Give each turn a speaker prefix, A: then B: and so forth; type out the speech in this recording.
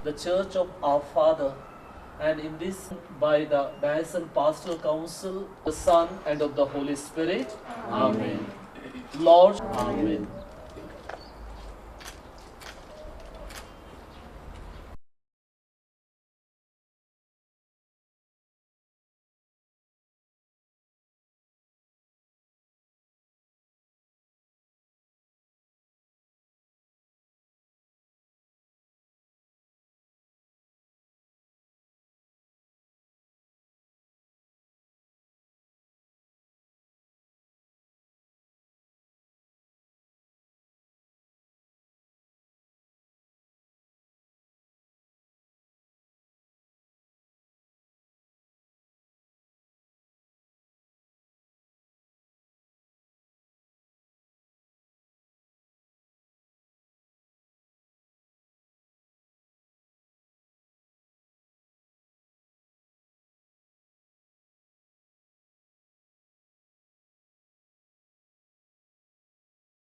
A: The Church of our Father, and in this by the Diocesan Pastoral Council, the Son, and of the Holy Spirit. Amen. Lord, Amen.